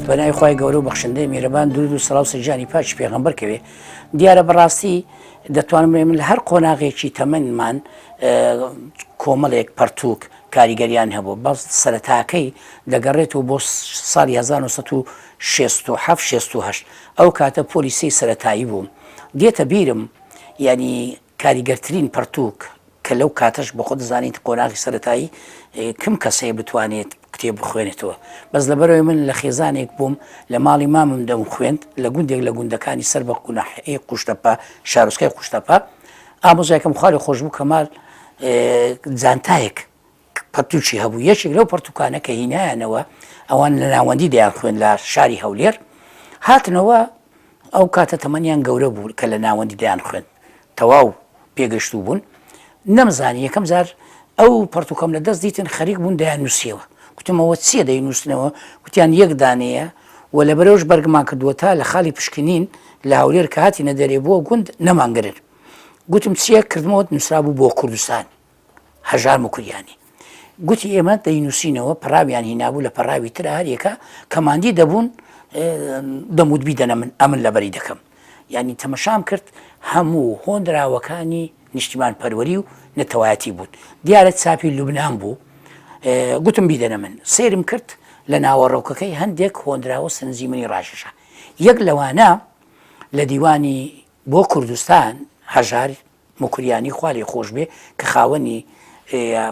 بەناوی خوای گەورە و بەخشندەی میرەبان درود و سڵاو سەر گیانی پاکی پێغەمبەر کەوێ. دیارە بەڕاستی دەتوانم بڵێم من لە هەر قۆناغێکی تەمەنمان کۆمەڵێک پەرتووک کاریگەریان هەبوو بەس سەرەتاکەی دەگەڕێتەوە بۆ ساڵی 1967 68 ئەو کاتە پۆلی سێی سەرەتایی بووم دێتە بیرم یانی کاریگەرترین پەرتووک کە لەو کاتەش بەخۆت دەزانیت قۆناغی سەرەتایی کم کەس هەیە بتوانێت کتێب بخوێنێتەوە بەس لەبەرەوەی من لە خێزانێک بووم لە ماڵی مامم دەمخوێند لە گوندێک لە گوندەکانی سەر بە قوناحی قوشتەپە شارۆچکەی قوشتەپە ئامۆزایەکەم خوارێ خۆشبوو کەمال جانتایەک پەرتووکی هەبوو یەکێک لەو پەرتوکانە کە هینایانەوە ئەوان لە ناوەندی دەیان خوێن لە شاری هەولێر هاتنەوە ئەو کاتە تەمەنیان گەورە بوو کە لە ناوەندی دەیان خوێن تەواو پێگەشتوو بوون نەمزانی یەکەم جار ئەو پەرتوکەم لە دەست دیتن خەریک بوون دەیان نووسیەوە گوتم ئەوە چییە دەینووسنەوە گوتیان یەک دانەیە و لەبەرەوەش بەرگمان کردووە تا لە خاڵی پشکنین لە هەولێر کە هاتینە دەرێ بۆ گوند نەمانگرن گوتم چییە کردمەوە نووسرابوو بۆ کوردستان هەژار موکریانی گوتی ئێمە دەینووسینەوە پەڕاویان هینابوو لە پەڕاوی ترا هەریەکە کە ماندی دەبوون دەموت بیدەنە من ئەمن لەبەری دەکەم یعنی تەمەشام کرد هەموو هۆنراوەکانی نیشتیمان پەروەری و نەتەوایەتی بوون دیارە چاپی لوبناان بوو گوتم بیدەنە من سەیرم کرد لە ناوەڕۆکەکەی هەندێک هۆنراوە سنجی منی ڕاکێشا یەک لەوانە لە دیوانی بۆ کوردستان هەژار موکریانی خوا لێی خۆش بێ کە خاوەنی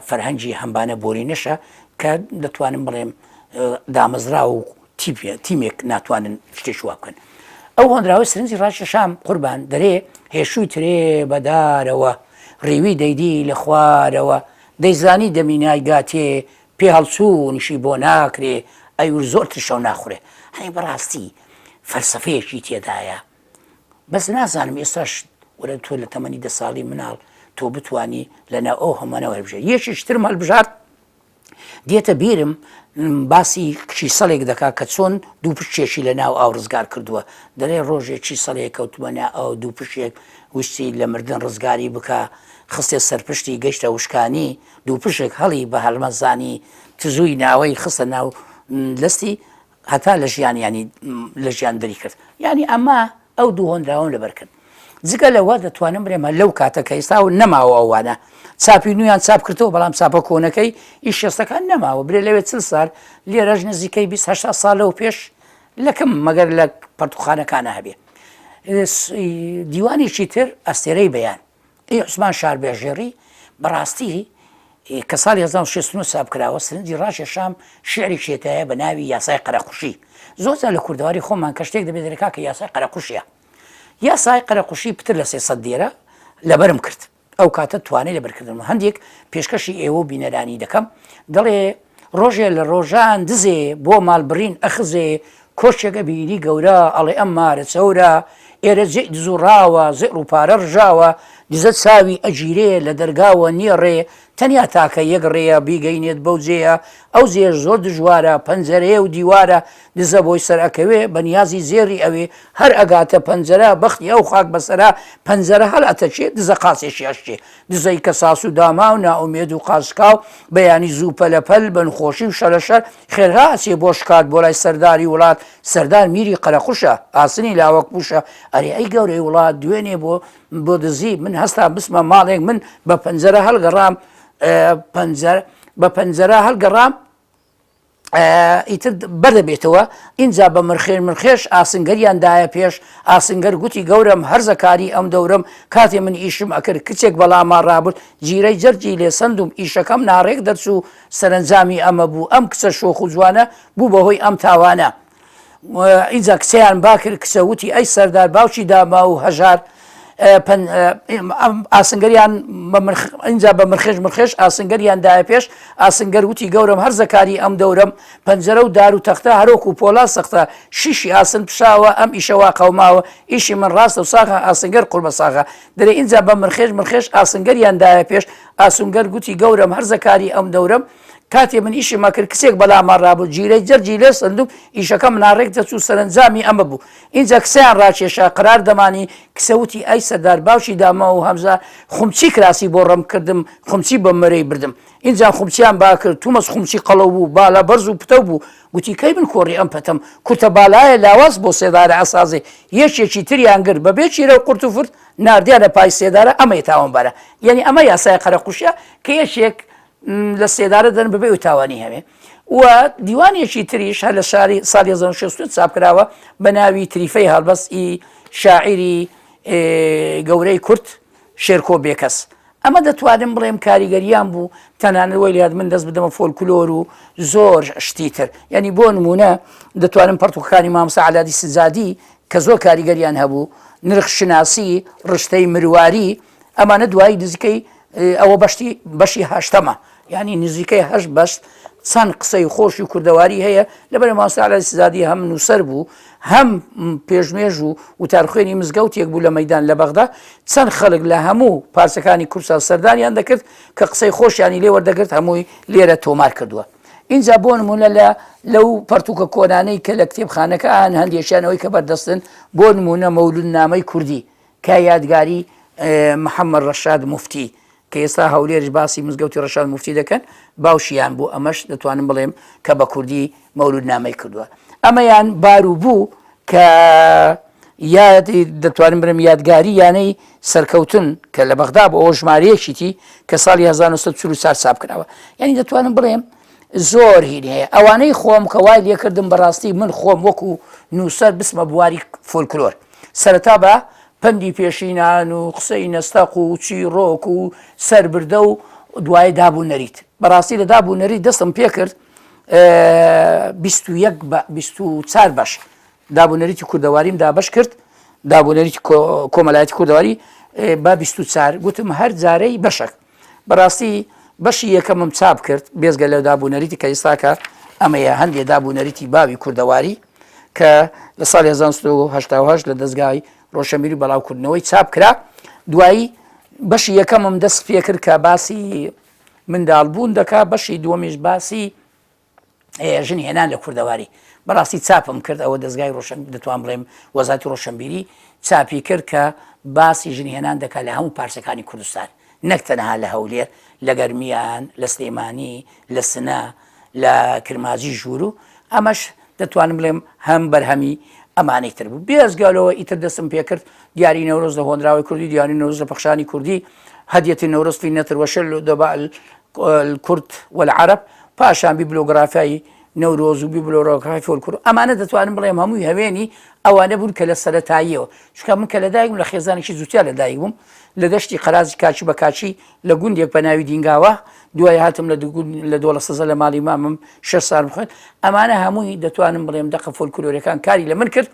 فەرهەنگی هەمبانە بۆرینەشە کە دەتوانم بڵێم دامەزراو و تیمێک ناتوانن شتێکی وا بکەن. ئەو هۆنراوەی سرنجی ڕاکێشام قوربان دەرێ هێشووی ترێ بەدارەوە ڕیوی دەیدی لە خوارەوە دەیزانی دەمی نایگاتێ پێ هەڵچوونیشی بۆ ناکرێ ئەیور زۆر ترشە و ناخورێ هەنی بەڕاستی فەلسەفەیەکی تێدایە بەس نازانم ئێستاش وەرە تۆ لە تەمەنی دە ساڵی مناڵ تۆ بتانی لە ناو ئەو هەمانەوە هەلبژێری یەکێکی ترم هەلبژارد دێتە بیرم باسی کیسەڵێک دەکا کە چۆن دوو پشتێکی لە ناو ئاو ڕزگار کردووە دەڵێ ڕۆژێک کیسەڵێک کەوتووە نا ئەو دوو پشێک ویستی لە مردن ڕزگاری بکا خستێ سەرپشتی گەشتە وشکانی دوو پشێک هەڵی بە هەڵمەزانی تزووی ناوەی خستە ناو دەستی هەتا لە ژیان یانی لە ژیان دەری کرد یانی ئەمە ئەو دوو هۆنراوەم لەبەر کرد جگە لەوە دەتوانم بڵێم هەر لەو کاتە کە ئێستا و نەماوە ئەوانە چاپی نویان چاپ کردەوە بەڵام چاپە کۆنەکەی ئی شێستەکان نەماوە برێ لەوێ چل سال لێرەش نزیکەی 20 هەشتا ساڵەوە پێش لەکەم مەگەر لە پەرتوخانەکانە هەبێ دیوانێکی تر ئەستێرەی بەیان ئی عوسمان شاربێژێڕی بەڕاستی کە ساڵی 1969 چاپ کراوە سرنجی ڕاکێشام شیعری شێتایە بە ناوی یاسای قەرەقوشی زۆر جار لە کوردەواری خۆمان کە شتێک دەبێت دەرێ کاکە یاسای قەرەقوشیە یاسای قەرەقوشی پتر لە 300 دێرە لەبەرم کرد ئەو کاتە توانای لەبەرکردن هەندێک پێشکەشی ئێوە و بینەرانی دەکەم دەڵێ ڕۆژێ لە ڕۆژان دزێ بۆ ماڵ بڕین ئەخزێ کۆشکێک ئەبینی گەورە ئەڵێ ئەم مارە چەورە ئێرە جێی دز و ڕاوە زێڕ و پارە ڕژاوە دزە چاوی ئەگیرێ لە دەرگاوە نییە ڕێ تەنیا تاکە یەک ڕێیە بیگەینێت بەو جێیە ئەو جێیەش زۆر دژوارە پەنجەرەیە و دیوارە دزە بۆی سەر ئەکەوێ بە نیازی زێڕی ئەوێ هەر ئەگاتە پەنجەرە بەختی ئەو خاک بەسەرە پەنجەرە هەڵئەتەکێ دزە قاچێکی ئەشکێ دزەی کەساس و داماو نائومێد و قاسکاو بەیانی زوو پەلەپەل بە نخۆشی و شەلەشەل خێرا ئەچێ بۆ شکات بۆ لای سەرداری وڵات سەردار میری قەرەقوشە ئاسنی لاوەک پوشە ئەرێ ئەی گەورەی وڵات دوێنێ بۆ بۆ دزی من هەستام بچمە ماڵێک من بە پەنجەرە هەڵگەڕام پەنجەر بە پەنجەرە هەڵگەڕام ئیتر بەردەبێتەوە، ئینجا بە مرخێ مرخێش ئاسنگەریان دایە پێش، ئاسنگەر گوتی گەورەم هەرزە کاری ئەم دەورەم، کاتێ من ئیشم ئەکرد کچێک بەلاما ڕابرد، جیرەی جەرگی لێ سەندوم، ئیشەکەم ناڕێک دەرچوو، سەرەنجامی ئەمە بوو، ئەم کچە شۆخ و جوانە بوو بە هۆی ئەم تاوانە. ئینجا کچەیان با کرد، کچە وتی ئەی سەردار باوکی داماو و هەژار، ئاسنگەریان ئینجا بە مرخێش مرخێش ئاسنگەریان دایە پێش، ئاسنگەر وتی گەورەم هەرزەکاری ئەم دەورەم، پەنجەرە و دار و تەختە هەرۆک و پۆڵا سەختە، شیشی ئاسن پشاوە ئەم ئیشە وا قەوماوە، ئیشی من ڕاستە و ساغە ئاسنگەر قوربەساغە. دەرێ ئینجا بە مرخێش مرخێش ئاسنگەریان دایە پێش، ئاسنگەر گوتی گەورەم هەرزەکاری ئەم دەورەم. کاتێ من ئیشم ئەکرد کچێک بەلامان ڕابوو جیرەی جەرگی لێ سەندوم ئیشەکەم ناڕێک دەچوو سەرەنجامی ئەمە بوو ئینجا کچەیان ڕاکێشا قرار دەمانی کچە وتی ئەی سەردار باوکی دامە و هەمزە خومچی کراسی بۆ ڕەم کردم خومچی بە مەرەی بردم ئینجا خومچیان با کرد تومەز خومچی قەڵەو بوو بالا بەرز و پتەو بوو گوتی کەی من کۆڕی ئەم پەتەم کورتە بالایە لاواز بۆ سێدارە ئەسازێ یەکێکی تریان گرت بەبێ چیرە و قورت و فرت ناردیانە پای سێدارە ئەمەی تاوانبارە یعنی ئەمە یاسای قەرەقوشە کە یەکێک لە سێدارە دەن بەبێ ئەوی تاوانی هەبێ و دیوانێکی تریش هەر لە شاری ساڵی 1960 چاپ کراوە بە ناوی تریفەی هەڵبەست ئی شاعیری گەورەی کورد شێرکۆ بێکەس ئەمە دەتوانم بڵێم کاریگەریان بوو تەنانەت وەی لات من دەست بدەمە فۆلکلۆر و زۆر شتی تر یعنی بۆ نمونە دەتوانم پەرتوکەکانی مامۆستا عەلادی سجادی کە زۆر کاریگەریان هەبوو نرخ شناسی ڕشتەی مرواری ئەمانە دوایی نزیکەی ئەوە بەشتی بەشی هەشتەمە یعنی نزیکەی هەشت بەش چەند قسەی خۆشی کوردەواری هەیە لەبەر مامۆستا عەلی سزادی هەم نووسەر بوو هەم پێشنوێژ و وتارخوێنی مزگەوتێک بوو لە مەدان لە بەغدا چەند خەڵک لە هەموو پارچەکانی کوردستان سەردانیان دەکرد کە قسەی خۆشیانی لێ وەردەگرت هەمووی لێرە تۆمار کردووە اینجا بۆ نمونە لە لەو پەرتوکە کۆنانەی کە لە کتێبخانەکە ئان هەندێکیانەوەی کە بەردەستن بۆ نمونە مەولودنامەی کوردی کە یادگاری محەممەد ڕەشاد موفتی کە ئێستا هەولێریش باسی مزگەوتی ڕەشاد موفتی دەکەن باوشیان بوو ئەمەش دەتوانم بڵێم کە بە کوردی مەولودنامەی کردووە ئەمەیان بارو بوو کە یاد دەتوانم برم یادگاری یانەی سەرکەوتن کە لە بەغدا بۆ ئەوە ژمارەیەکیتی کە ساڵی 1944 چاپ کراوە یعنی دەتوانم بڵێم زۆر هین هەیە ئەوانەی خۆم کە وای لێکردم بەڕاستی من خۆم وەکو نووسەر بچمە بواری فۆلکلۆر سەرەتا بە پەندی پێشینان و قسەی نەستەق و چیڕۆک و سەربردە و دوای داب و نەریت بەڕاستی لە داب و نەریت دەستم پێکرد 21 بە 24 بەش داب و نەریتی کوردەواریم دابەش کرد داب و نەریتی کۆمەلایەتی کوردەواری بە 24 گوتم هەر جارەی بەشەک بەڕاستی بەشی یەکەمم چاپ کرد بێزگە لە داب و نەریتی کە ئێستاکە ئەمەیە هەندێ داب و نەریتی باوی کوردەواری کە لە ساڵی 1970 لە دەستگای ڕۆشنبیری بەڵاوکردنەوەی چاپ کرا دوایی بەشی یەکەمم دەست پێکرد کە باسی منداڵبوون دەکا بەشی دووەمیش باسی ژن هێنان لە کوردەواری بەڕاستی چاپم کرد ئەوە دەستگای ڕۆشن دەتوان بڵێم وەزارەتی ڕۆشنبیری چاپی کرد کە باسی ژن هێنان دەکات لە هەموو پارچەکانی کوردستان نەک تەنها لە هەولێر لە گەرمیان لە سلێمانی لە سنە لە کرماجی ژوورو ئەمەش دەتوانم بڵێم هەم بەرهەمی ئەمانەی تر بوو بێزگەلەوە ئیتر دەستم پێکرد دیاری نەورۆز لە هۆنراوەی کوردی دیاری نەورۆز لە پەخشانی کوردی هەدیەتی نەورۆز فی نەتر وەشل دەبا الکورد والعرب پاشان بیبلۆگرافیای نەورۆز و بیبلۆگرافیای فۆلکلۆر ئەمانە دەتوانم بڵێم هەمووی هەوێنی ئەوانە بوون کە لە سەرەتاییەوە چونکە من کە لەدایک بووم لە خێزانێکی جوتیار لەدایک بووم لە دەشتی قەرازی کاچی بە کاچی لە گوندێک بە ناوی دینگاوە دوای هاتم لە لە دۆڵە سەزە لە ماڵی مامم شەش ساڵم خوێند ئەمانە هەمووی دەتوانم بڵێم دەقە فۆلکلۆرەکان کاری لە من کرد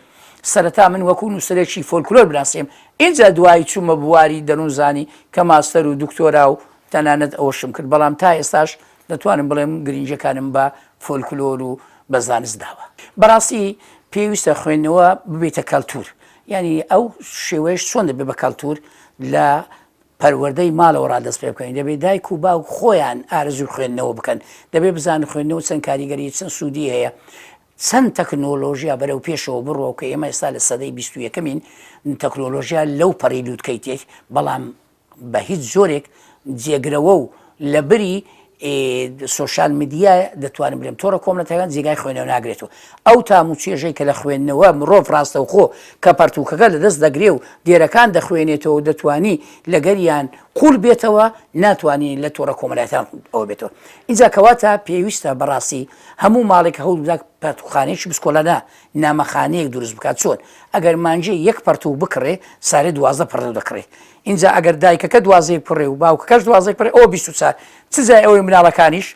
سەرەتا من وەکو نووسەرێکی فۆلکلۆر بناسێم ئینجا دوایی چوومە بواری دەروونزانی کە ماستەر و دکتۆرا و تەنانەت ئەوەشم کرد، بەڵام تا ئێستاش دەتوانم بڵێم گرنگییەکانم بە فۆلکلۆر و بە زانست داوە. بەڕاستی پێویستە خوێندنەوە ببێتە کەلتوور، یانی ئەو شێوەیەش چۆن دەبێت بە کەلتوور لە پەروەردەی ماڵەوە ڕا دەست پێ بکەین، دەبێت دایک و باوک خۆیان ئارەزووی خوێندنەوە بکەن، دەبێت بزانن خوێندنەوە چەند کاریگەری چەند سوودی هەیە، چەند تەکنۆلۆژیا بەرەو پێشەوە بڕوا و کە ئێمە ئێستا لە سەدەی 21ەمین تەکنۆلۆژیا لەو پەڕی لووتکەی تێک، بەڵام بە هیچ جۆرێک جێگرەوە و لە بری سۆشیال میدیا دەتوانم بلێم تۆڕە کۆمەڵەتەکان جێگای خوێنەوە ناگرێتەوە ئەو تام و چێژەی کە لە خوێندنەوە مرۆڤ ڕاستەوخۆ کە پەرتووکەکە لە دەست دەگرێ و دێرەکان دەخوێنێتەوە و دەتوانی لەگەریان قوڵ بێتەوە ناتوانی لە تۆڕە کۆمەڵایەتان ئەوە بێتەوە ئینجا کەواتە پێویستە بەڕاستی هەموو ماڵێک هەوڵ بدات پەرتووخانەیەکی بچکۆلانە نامەخانەیەک دروست بکات چۆن ئەگەر مانگێ یەک پەرتووک بکڕێ سارێ 12 پەرتوو دەکڕێ ئینجا ئەگەر دایکەکە دوازەیەک بکڕێ و باوکەکەش دوازەیەک بکڕێ ئەوە 24 چ جای ئەوەی مناڵەکانیش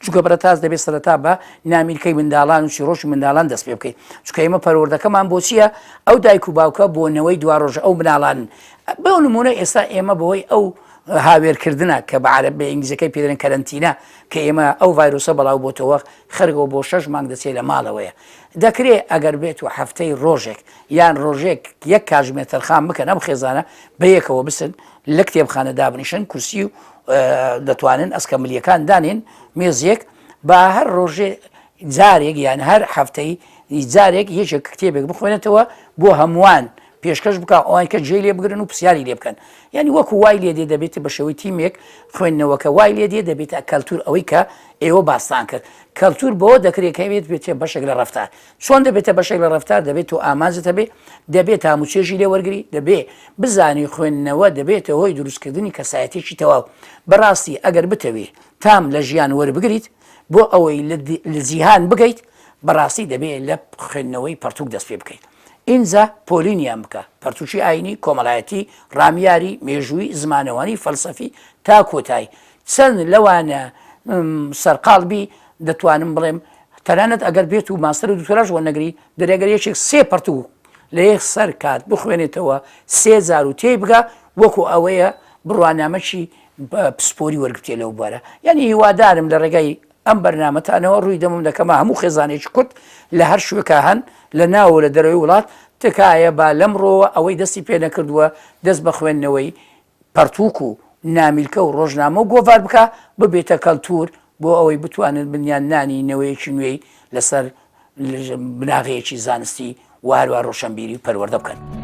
چونکە بەرەتاز دەبێت سەرەتا بە نامیلکەی منداڵان و چیڕۆکی منداڵان دەست پێ بکەیت چونکە ئێمە پەروەردەکەمان بۆ چییە ئەو دایک و باوکە بۆ نەوەی دواڕۆژە ئەو مناڵان بۆ نمونە ئێستا ئێمە بەهۆی ئەو هاوێرکردنە کە بە عەرەب بە ئینگلیزەکەی پێ دەڵێن کەرەنتینە کە ئێمە ئەو ڤایرۆسە بەڵاو بۆتەوە خەرگەوە بۆ شەش مانگ دەچێت لە ماڵەوەیە دەکرێ ئەگەر بێت و هەفتەی ڕۆژێک یان ڕۆژێک یەک کاژمێر تەرخان بکەن ئەم خێزانە بەیەکەوە بچن لە کتێبخانە دابنیشن کورسی و دەتوانن ئەسکە ملیەکان دانێن مێزێک. با هەر ڕۆژێ جارێک یان هەر هەفتەی جارێک یەکێک کتێبێک بخوێنێتەوە بۆ هەمووان پێشکەش بکا ئەوان کە جێی لێ بگرن و پرسیاری لێ بکەن یعنی وەکو وای لێ دێ دەبێت بە شێوەی تیمێک خوێندنەوەکە وای لێ دێ دەبێتە کەلتور ئەوەی کە ئێوە باستان کرد کەلتور بەوە دەکرێت کە بێت بێتە بەشێک لە ڕەفتار چۆن دەبێتە بەشێک لە ڕەفتار دەبێت تۆ ئامانجت هەبێ دەبێت تام و چێژی لێ وەرگری دەبێ بزانی خوێندنەوە دەبێتە هۆی دروستکردنی کەسایەتێکی تەواو بەڕاستی ئەگەر بتەوێ تام لە ژیان وەربگریت بۆ ئەوەی لە جیهان بگەیت بەڕاستی دەبێ لە خوێندنەوەی پەڕتووک دەست پێ بکەیت ئینجا پۆلینیان بکە پەرتوکی ئاینی کۆمەڵایەتی ڕامیاری مێژووی زمانەوانی فەلسەفی تا کۆتایی چەند لەوانە سەرقاڵ بی دەتوانم بڵێم تەنانەت ئەگەر بێت و ماستەر و دکتۆراش وەرنەگری دەرێ گەر یەکێک سێ پەرتوک لە یەک سەر کات بخوێنێتەوە سێ جار و تێی بگا وەکو ئەوەیە بڕوانامەکی پسپۆری وەرگرتێ لەو بوارە یعنی هیوادارم لە ڕێگای ئەم بەرنامەتانەوە ڕووی دەمم دەکەمە هەموو خێزانێکی کورد لە هەر شوێکا هەن لە ناوە لە دەرەوەی وڵات تکایە با لەمڕۆوە ئەوەی دەستی پێ نەکردووە دەست بە خوێندنەوەی پەڕتووک و نامیلکە و ڕۆژنامە و گۆڤار بکا ببێتە کەلتوور بۆ ئەوەی بتوانن بنیادنانی نەوەیەکی نوێی لەسەر بناغەیەکی زانستی و هەروا ڕۆشەنبیری پەروەردە بکەن.